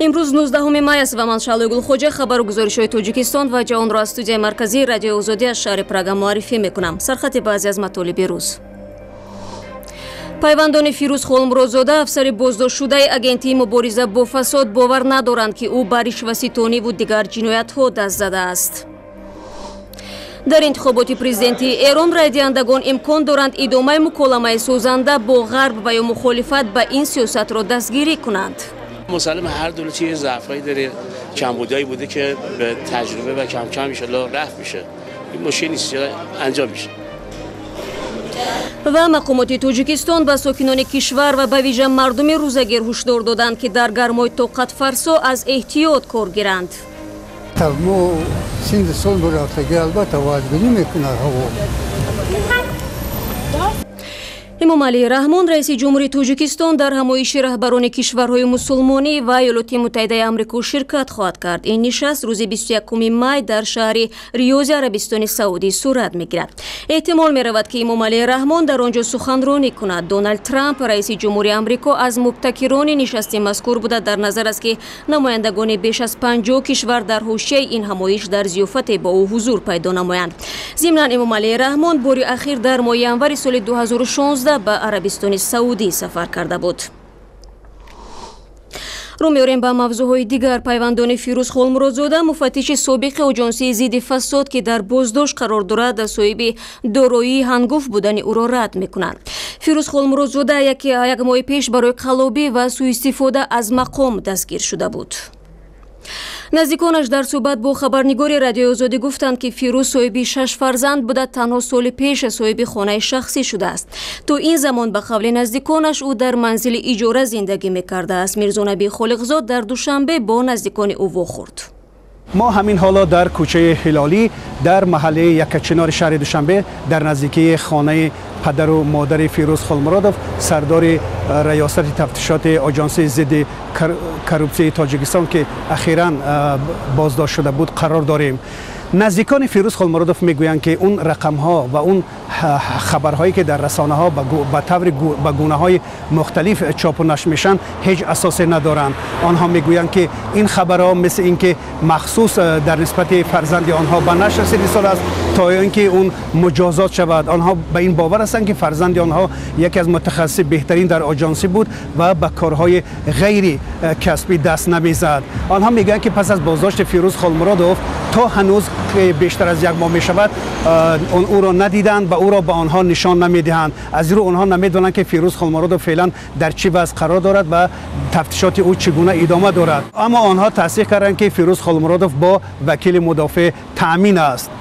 Имрӯз 19 май аст ва ман Шаҳлои Гулхоҷа хабару гузоришҳои Тоҷикистон ва ҷаҳонро аз студияи марказии Радиои Озодӣ аз шаҳри Прага муаррифӣ мекунам. Сархати баъзе аз матолиби рӯз. Пайвандони Фирӯз Холмуродзода, афсари боздоштшудаи агентии мубориза бо фасод, бовар надоранд, ки ӯ ба ришваситониву дигар ҷиноятҳо даст задааст. Дар интихоботи президентии Эрон райдиҳандагон имкон доранд идомаи муколамаи созанда бо ғарб ва ё мухолифат ба ин сиёсатро дастгирӣ кунанд. مسلم هر دولتی یه ضعفایی داره، کمبودایی بوده که به تجربه و کم کم ان رفع میشه. این مشکل نیست، انجام میشه. Ва мақомоти Тоҷикистон ба сокинони кишвар ва ба вижа мардуми рӯзагир ҳушдор доданд, ки дар гармои тоқатфарсо аз эҳтиёт кор гиранд. Мо синни сол бурафтагӣ, албатта, вазбинӣ мекунад ҳаво. Эмомалӣ Раҳмон, раиси ҷумҳури Тоҷикистон, дар ҳамоиши раҳбарони кишварҳои мусулмонӣ ва Иёлоти Муттаҳидаи Амрико ширкат хоҳад кард. Ин нишаст рӯзи 21 май дар шаҳри Риёзи Арабистони Саудӣ сурат мегирад. Эҳтимол меравад, ки Эмомалӣ Раҳмон дар он ҷо суханронӣ кунад. Доналд Трамп, раиси ҷумҳури Амрико, аз мубтакирони нишасти мазкур буда, дар назар аст, ки намояндагони беш аз 50 кишвар дар ҳошияи ин ҳамоиш дар зиёфате бо ӯ ҳузур пайдо намоянд. Зимнан, Эмомалӣ Раҳмон бори ахир дар моҳи январи соли 2016 ба Арабистони Саудӣ сафар карда буд. Рӯ меорем ба мавзӯъҳои дигар. Пайвандони Фирӯз Холмуродзода, муфаттиши собиқи оҷонсии зидди фасод, ки дар боздошт қарор дорад, соҳиби дороии ҳангуфт будани ӯро рад мекунанд. Фирӯз Холмуродзода як моҳи пеш барои қаллобӣ ва сӯистифода аз мақом дастгир шуда буд. Наздиконаш дар суҳбат бо хабарнигори Радиои Озодӣ гуфтанд, ки Фирӯз соҳиби шаш фарзанд буда, танҳо соли пеш соҳиби хонаи шахсӣ шудааст. То ин замон, ба қавли наздиконаш, ӯ дар манзили иҷора зиндагӣ мекардааст. Мирзонаби Холиқзод дар Душанбе бо наздикони ӯ вохӯрд. Мо ҳамин ҳоло дар кӯчаи Ҳилолӣ дар маҳаллаи Якачинори шаҳри Душанбе, дар наздикии хонаи падару модари Фирӯз Холмуродов, сардори раёсати тафтишоти оҷонсии зидди коррупсияи Тоҷикистон, ки ахиран боздошт шуда буд, қарор дорем. Наздикони Фирӯз Холмуродов мегӯянд, ки он рақамҳо ва он хабарҳое, ки дар расонаҳо ба таври ба гунаҳои мухталиф чопу нашр мешаванд, ҳеҷ асосе надоранд. Онҳо мегӯянд, ки ин хабарҳо мисли ин ки махсус дар нисбати фарзанди онҳо ба нашр расида аст, то ин ки он муҷозот шавад. Онҳо ба ин бовар ҳастанд, ки фарзанди онҳо яке аз мутахассиси беҳтарин дар оҷонсӣ буд ва ба корҳои ғайри касбӣ даст намезад. Онҳо мегӯянд, ки пас аз боздошти Фирӯз Холмуродов то ҳанӯз бештар аз як моҳ мешавад, ӯро надиданд ва ӯро ба онҳо нишон намедиҳанд. Аз ин рӯ онҳо намедонанд, ки Фирӯз Холмуродов феълан дар чӣ вазъ қарор дорад ва тафтишоти ӯ чӣ гуна идома дорад. Аммо онҳо тасдиқ карданд, ки Фирӯз Холмуродов бо вакили мудофеъ таъмин аст.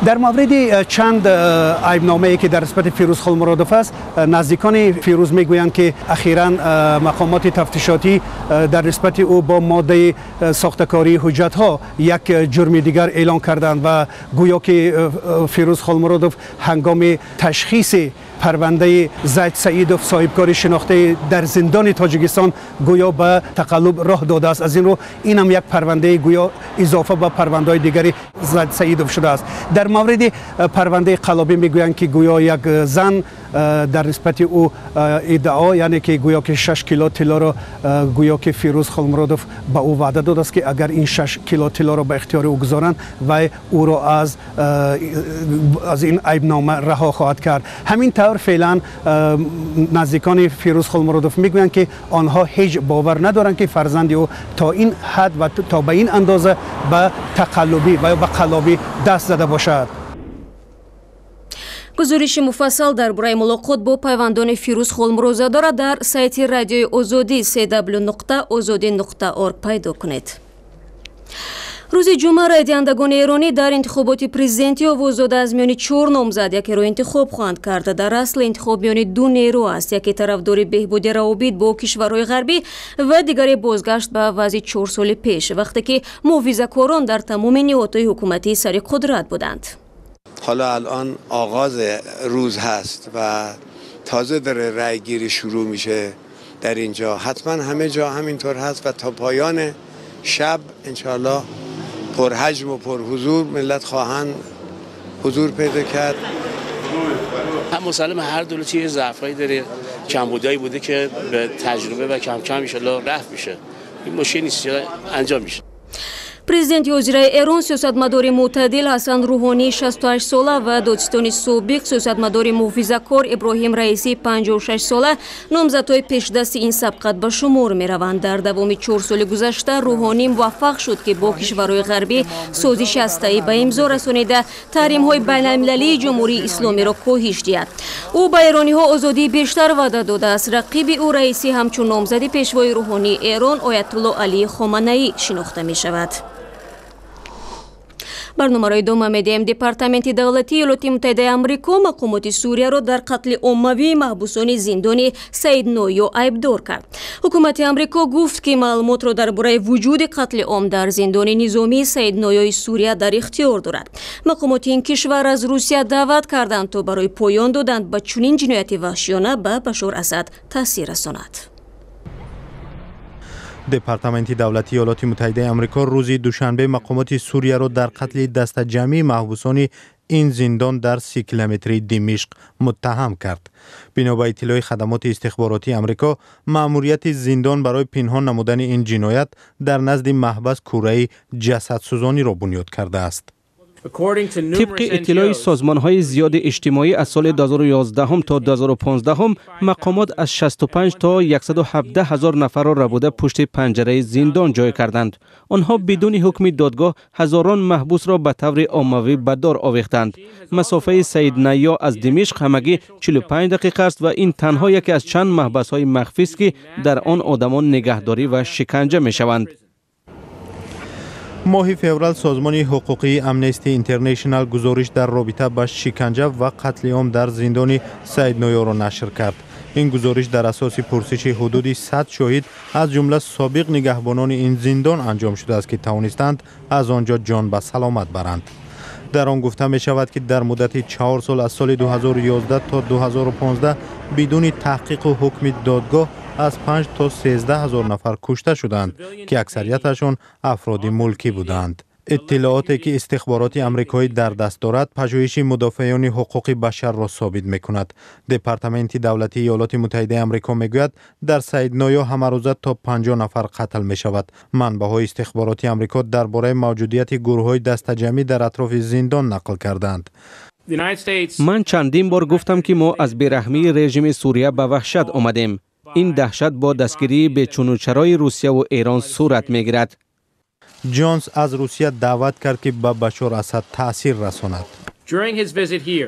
Дар мавриди чанд айбномае, ки дар нисбати Фирӯз Холмуродов аст, наздикони Фирӯз мегӯянд, ки ахиран мақомоти тафтишотӣ дар нисбати ӯ бо моддаи сохтакории ҳуҷҷатҳо як ҷурми дигар эълон карданд ва гӯё ки Фирӯз Холмуродов ҳангоми ташхиси парвандаи Зайд Саидов, соҳибкори шинохтаи дар зиндони Тоҷикистон, гӯё ба тақаллуб роҳ додааст. Аз ин рӯ инам як парвандаи гӯё изофа ба парвандаҳои дигари Зайд Саидов шудааст. Дар мавриди парвандаи қаллобӣ мегӯянд, ки гӯё як зан дар нисбати ӯ иддао, яъне ки гӯё ки 6 кило тиллоро гӯё ки Фирӯз Холмуродов ба ӯ ваъда додааст, ки агар ин 6 кило тиллоро ба ихтиёри ӯ гузоранд, вай ӯро аз ин айбнома раҳо хоҳад кард. Ҳамин тавр, феълан наздикони Фирӯз Холмуродов мегӯянд, ки онҳо ҳеҷ бовар надоранд, ки фарзанди ӯ то ин ҳад ва то ба ин андоза ба тақаллубӣ ва ё ба қаллобӣ даст зада бошад. Гузориши муфассал дар бораи мулоқот бо пайвандони Фирӯз Холмуродзодаро дар сайти Радиои Озодӣ cw.ozodi.org пайдо кунед. Рӯзи ҷумъа райдиҳандагони эронӣ дар интихоботи президентӣ овоз дода, аз миёни чор номзад якеро интихоб хоҳанд кард. Дар асл интихоб миёни ду нерӯ аст: яке тарафдори беҳбуди равобит бо кишварҳои ғарбӣ ва дигаре бозгашт ба вазъи 4 соли пеш, вақте ки муҳофизакорон дар тамоми ниҳодҳои ҳукуматӣ сари қудрат буданд. حالا الان آغاز روز هست و تازه داره رأی گیری شروع میشه در اینجا. حتما همه جا همینطور هست و تا پایان شب انشاءالله پرحجم و پرحضور ملت خواهند حضور پیدا کرد. هم مسلم هر دولتی یه ضعفایی داره، کمبودایی بوده که به تجربه و کم کم ان رفع میشه. این مشکل نیست، انجام میشه. Президенти ҳозираи Эрон, сиёсатмадори мӯътадил Ҳасан Рӯҳонӣ, 68 сола, ва додситони собиқ, сиёсатмадори муҳофизакор Иброҳим Раисӣ, 56 сола, номзадҳои пешдасти ин сабқат ба шумор мераванд. Дар давоми 4 соли гузашта Рӯҳонӣ муваффақ шуд, ки бо кишварҳои ғарбӣ созиши ҳастаӣ ба имзо расонида, таҳримҳои байналмилалии Ҷумҳурии Исломиро коҳиш диҳад. Ӯ ба эрониҳо озодии бештар ваъда додааст. Рақиби ӯ, Раисӣ, ҳамчун номзади пешвои рӯҳонии Эрон, Оятулло Алӣ Хоманаӣ, шинохта мешавад. Барномаро идома медиҳем. Департаменти давлатии Иёлоти Муттаҳидаи Амрико мақомоти Сурияро дар қатли оммавии маҳбусони зиндони Саидноё айбдор кард. Ҳукумати Амрико гуфт, ки маълумотро дар бораи вуҷуди қатли ом дар зиндони низомии Саидноёи Сурия дар ихтиёр дорад. Мақомоти ин кишвар аз Русия даъват карданд, то барои поён додан ба чунин ҷинояти ваҳшиёна ба Башор Асад таъсир расонад. Департаменти давлатии Иёлоти Муттаҳидаи Амрико рӯзи душанбе мақомоти Сурияро дар қатли дастаҷамъии маҳбусони ин зиндон дар 30 километрии Димишқ муттаҳам кард. Бино ба иттилои хадамоти истихборотии Амрико, маъмурияти зиндон барои пинҳон намудани ин ҷиноят дар назди маҳбас кӯраи ҷасадсӯзониро бунёд кардааст. Тибқи иттилои созмонҳои зиёди иҷтимоӣ, аз соли 2011 то 2015 мақомот аз 65 то 117 ҳазор нафарро рабуда, пушти панҷараи зиндон ҷой карданд. Онҳо бидуни ҳукми додгоҳ ҳазорон маҳбусро ба таври оммавӣ ба дор овехтанд. Масофаи Саиднаё аз Димишқ ҳамагӣ 45 дақиқа аст ва ин танҳо яке аз чанд маҳбасҳои махфист, ки дар он одамон нигаҳдорӣ ва шиканҷа мешаванд. Моҳи феврал созмони ҳуқуқии Амнести Интернешнал гузориш дар робита ба шиканҷа ва қатли ом дар зиндони Саидноёро нашр кард. Ин гузориш дар асоси пурсиши ҳудуди 100 шоҳид, аз ҷумла собиқ нигаҳбонони ин зиндон, анҷом шудааст, ки тавонистанд аз он ҷо ҷон ба саломат баранд. Дар он гуфта мешавад, ки дар муддати 4 сол, аз соли 2011 то 2015, бидуни таҳқиқу ҳукми додгоҳ аз 5 то 13 ҳазор нафар кушта шуданд, ки аксарияташон афроди мулкӣ буданд. Иттилооте, ки истихбороти амрикоӣ дар даст дорад, пажӯҳиши мудофеёни ҳуқуқи башарро собит мекунад. Департаменти давлатии Иёлоти Муттаҳидаи Амрико мегӯяд, дар Саидноё ҳамарӯза то 50 нафар қатл мешавад. Манбаъҳои истихбороти Амрико дар бораи мавҷудияти гурӯҳҳои дастаҷамъӣ дар атрофи зиндон нақл кардаанд. Ман чандин бор гуфтам, ки мо аз бераҳмии режими Сурия ба ваҳшат омадем. Ин даҳшат бо дастгирии бечунучарои Русияву Эрон сурат мегирад. Ҷонс аз Русия даъват кард, ки ба Башор Асад таъсир расонад.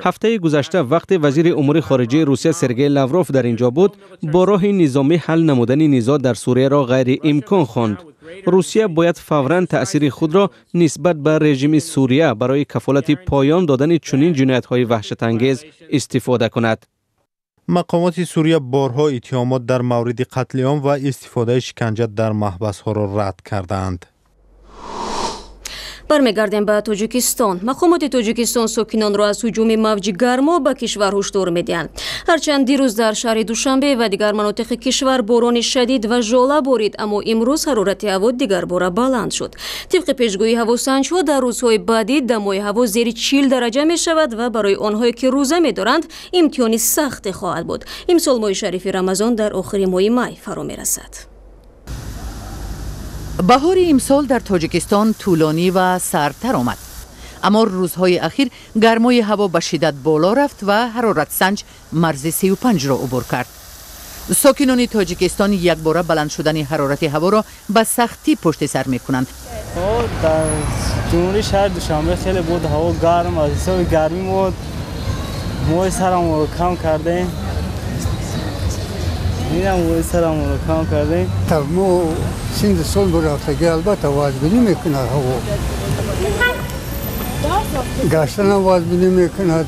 Ҳафтаи гузашта, вақте вазири умури хориҷаи Русия Сергей Лавров дар ин ҷо буд, бо роҳи низомӣ ҳал намудани низоъ дар Сурияро ғайриимкон хонд. Русия бояд фавран таъсири худро нисбат ба режими Сурия барои кафолати поён додани чунин ҷиноятҳои ваҳшатангез истифода кунад. Мақомоти Сурия борҳо иттиҳомот дар мавриди қатли ом ва истифодаи шиканҷа дар маҳбасҳоро рад кардаанд. Бармегардем ба Тоҷикистон. Мақомоти Тоҷикистон сокинонро аз ҳуҷуми мавҷи гармо ба кишвар ҳушдор медиҳанд. Ҳарчанд дирӯз дар шаҳри Душанбе ва дигар манотиқи кишвар борони шадид ва жола борид, аммо имрӯз ҳарорати ҳаво дигарбора баланд шуд. Тибқи пешгӯии ҳавосанҷҳо, дар рӯзҳои баъдӣ дамои ҳаво зери 40 дараҷа мешавад ва барои онҳое, ки рӯза медоранд, имтиҳони сахте хоҳад буд. Имсол моҳи шарифи Рамазон дар охири моҳи май фаро мерасад. Баҳори имсол дар Тоҷикистон тӯлонӣ ва сардтар омад, аммо рӯзҳои ахир гармои ҳаво ба шиддат боло рафт ва ҳароратсанҷ марзи 35-ро убур кард. Сокинони Тоҷикистон якбора баланд шудани ҳарорати ҳаворо ба сахтӣ пушти сар мекунанд. Дар ҷумҳурии шаҳри Душанбе хеле буд ҳаво гарм. Аз ҳисоби гармӣ мо мӯи сарамонро кам кардем, инам мӯи сарамонро кам кардем. Мо синни сол бурафтагӣ, албатта, вазбинӣ мекунад. Ҳаво гаштанам вазбинӣ мекунад,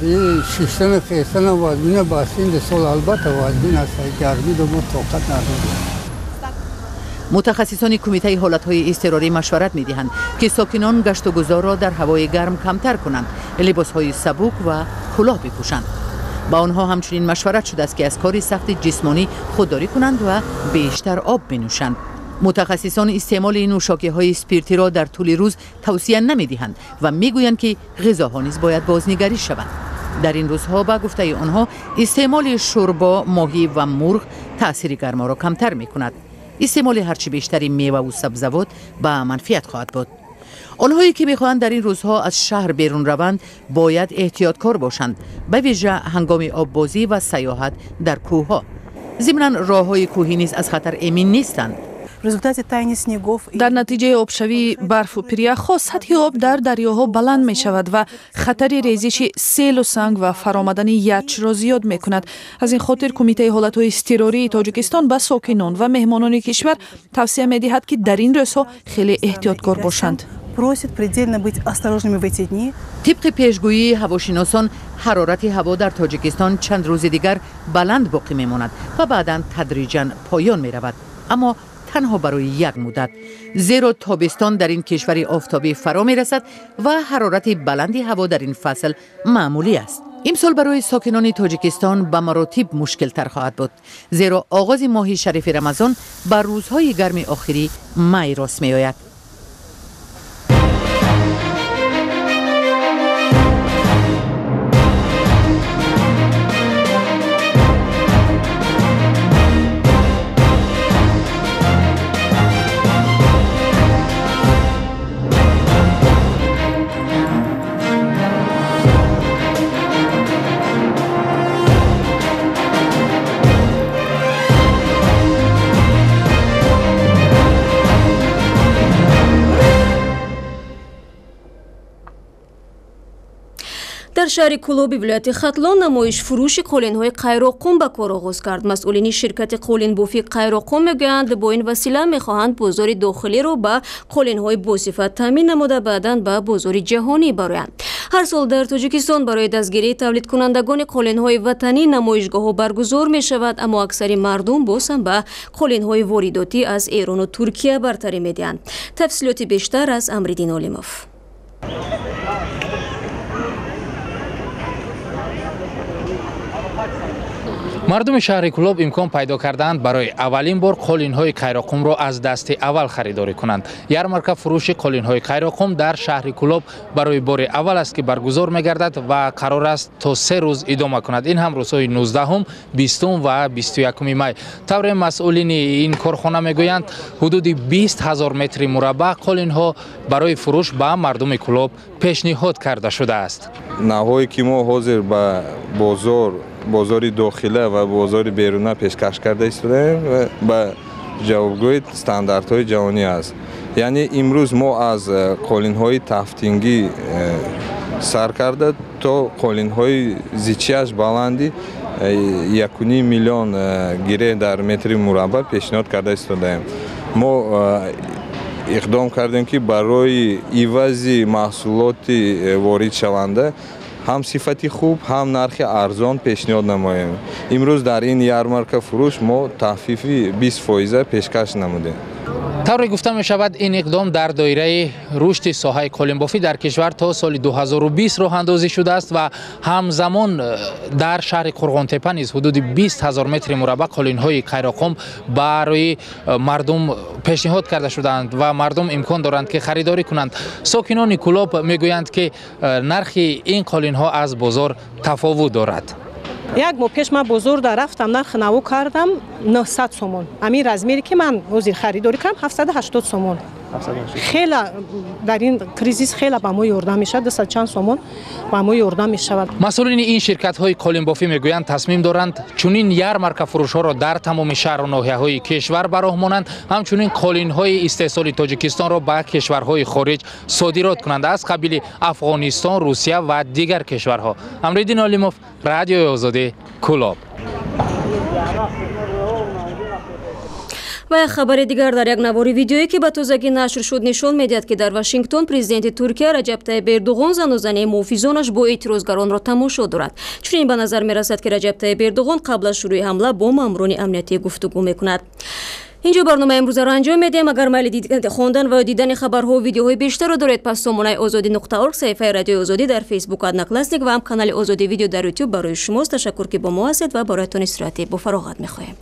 шиштану хестанам вазбинӣ. Ба синни сол, албатта, вазбин аст. Гармиро мо тоқат надорем. Мутахассисони Кумитаи ҳолатҳои изтирорӣ машварат медиҳанд, ки сокинон гаштугузорро дар ҳавои гарм камтар кунанд, либосҳои сабук ва кӯлоҳ бипӯшанд. Ба онҳо ҳамчунин машварат шудааст, ки аз кори сахти ҷисмонӣ худдорӣ кунанд ва бештар об бинӯшанд. Мутахассисон истеъмоли нӯшокиҳои спиртиро дар тӯли рӯз тавсия намедиҳанд ва мегӯянд, ки ғизоҳо низ бояд бознигарӣ шаванд. Дар ин рӯзҳо, ба гуфтаи онҳо, истеъмоли шӯрбо, моҳӣ ва мурғ таъсири гарморо камтар мекунад. Истеъмоли ҳарчи бештари меваву сабзавот ба манфиат хоҳад буд. Онҳое ки мехоҳанд дар ин рӯзҳо аз шаҳр берун раванд, бояд эҳтиёткор бошанд, ба вижа ҳангоми оббозӣ ва сайёҳат дар кӯҳҳо. Зимнан, роҳҳои кӯҳӣ низ аз хатар эмин нестанд. Дар натиҷаи обшавии барфу пиряхҳо сатҳи об дар дарёҳо баланд мешавад ва хатари резиши селу санг ва фаромадани ячро зиёд мекунад. Аз ин хотир Кумитаи ҳолатҳои изтирории Тоҷикистон ба сокинон ва меҳмонони кишвар тавсия медиҳад, ки дар ин рӯзҳо хеле эҳтиёткор бошанд. Просит предельно быть осторожными в эти дни. Тибқи пешгӯии ҳавошиносон, ҳарорати ҳаво дар Тоҷикистон чанд рӯзи дигар баланд боқӣ мемонад ва баъдан тадриҷан поён меравад, аммо танҳо барои як муддат, зеро тобистон дар ин кишвари офтобӣ фаро мерасад ва ҳарорати баланди ҳаво дар ин фасл маъмулӣ аст. Имсол барои сокинони Тоҷикистон ба маротиб мушкилтар хоҳад буд, зеро оғози моҳи шарифи Рамазон ба рӯзҳои гарми охири май рост меояд. Дар шаҳри Кӯлоби вилояти Хатлон намоиш фурӯши қолинҳои Қайроққум ба кор оғоз кард. Масъулини ширкати қолинбофии Қайроққум мегӯянд, бо ин васила мехоҳанд бозори дохилиро ба қолинҳои босифат таъмин намуда, баъдан ба бозори ҷаҳонӣ бароянд. Ҳар сол дар Тоҷикистон барои дастгирии тавлидкунандагони қолинҳои ватанӣ намоишгоҳҳо баргузор мешавад, аммо аксари мардум боз ҳам ба қолинҳои воридотӣ аз Эрону Туркия бартарӣ медиҳанд. Тафсилоти бештар аз Амриддин Олимов. Мардуми шаҳри Кӯлоб имкон пайдо кардаанд барои аввалин бор қолинҳои Қайроққумро аз дасти аввал харидорӣ кунанд. Ярмарка фурӯши қолинҳои Қайроққум дар шаҳри Кӯлоб барои бори аввал аст, ки баргузор мегардад ва қарор аст то 3 рӯз идома кунад. Ин ҳам рӯзҳои 19, 20 ва 21 май. Тавре масъулини ин корхона мегӯянд, ҳудуди 20 ҳазор метри мураббаъ қолинҳо барои фурӯш ба мардуми Кӯлоб пешниҳод карда шудааст. Навҳое ки мо ҳозир ба бозори дохила ва бозори беруна пешкаш карда истодаем ва ба ҷавобгӯи стандартҳои ҷаҳонӣ аст. Яъне имрӯз мо аз қолинҳои тафтингӣ сар карда то қолинҳои зичиаш баланди 1,5 миллион гире дар метри мураббаъ пешниҳод карда истодаем. Мо иқдом кардем, ки барои ивази маҳсулоти воридшаванда ҳам сифати хуб, ҳам нархи арзон пешниҳод намоем. Имрӯз дар ин ярмарка фурӯш мо тахфифи 20% пешкаш намудем. Тавре гуфта мешавад, ин иқдом дар доираи рушди соҳаи қолинбофӣ дар кишвар то соли 2020 роҳандозӣ шудааст ва ҳамзамон дар шаҳри Қурғонтепа низ ҳудуди 20 ҳазор метри мураббаъ қолинҳои Қайроққум барои мардум пешниҳод карда шудаанд ва мардум имкон доранд, ки харидорӣ кунанд. Сокинони Кӯлоб мегӯянд, ки нархи ин қолинҳо аз бозор тафовут дорад. Як моҳ пеш ман бозор да рафтам, нарх наво кардам 900 сомон. Ҳамин размере ки ман ҳозир харидорӣ кардам 780 сомон. Хела дар ин кризис хела ба мо ёрдам мешавад, 200 чанд сомон ба мо ёрдам мешавад. Масъулини ин ширкатҳои қолинбофӣ мегӯянд, тасмим доранд чунин ярмарка фурӯшҳоро дар тамоми шаҳру ноҳияҳои кишвар ба роҳ монанд, ҳамчунин қолинҳои истеҳсоли Тоҷикистонро ба кишварҳои хориҷ содирот кунанд, аз қабили Афғонистон, Русия ва дигар кишварҳо. Амриддин Олимов, Радиои Озодӣ, Кӯлоб. Ва як хабари дигар: дар як навори видеое, ки ба тозагӣ нашр шуд, нишон медиҳад, ки дар Вашингтон президенти Туркия Раҷаб Тайиб Эрдуғон занузании муҳофизонаш бо эътирозгаронро тамошо дорад. Чунин ба назар мерасад, ки Раҷаб Тайиб Эрдуғон қабл аз шурӯи ҳамла бо маъмурони амниятӣ гуфтугӯ мекунад. Инҷо барномаи имрӯзаро анҷом медиҳем. Агар майли хондан ва дидани хабарҳо видеоҳои бештарро доред, пас сомонаи Озодӣ нуқта орг, саҳифаи Радиои Озодӣ дар Фейсбук, Одноклассник ва ҳам канали Озодӣ Видео дар Ютуб барои шумост. Ташаккур, ки бо мо ҳастед, ва бароятон истироҳати бофароғат мехоҳем.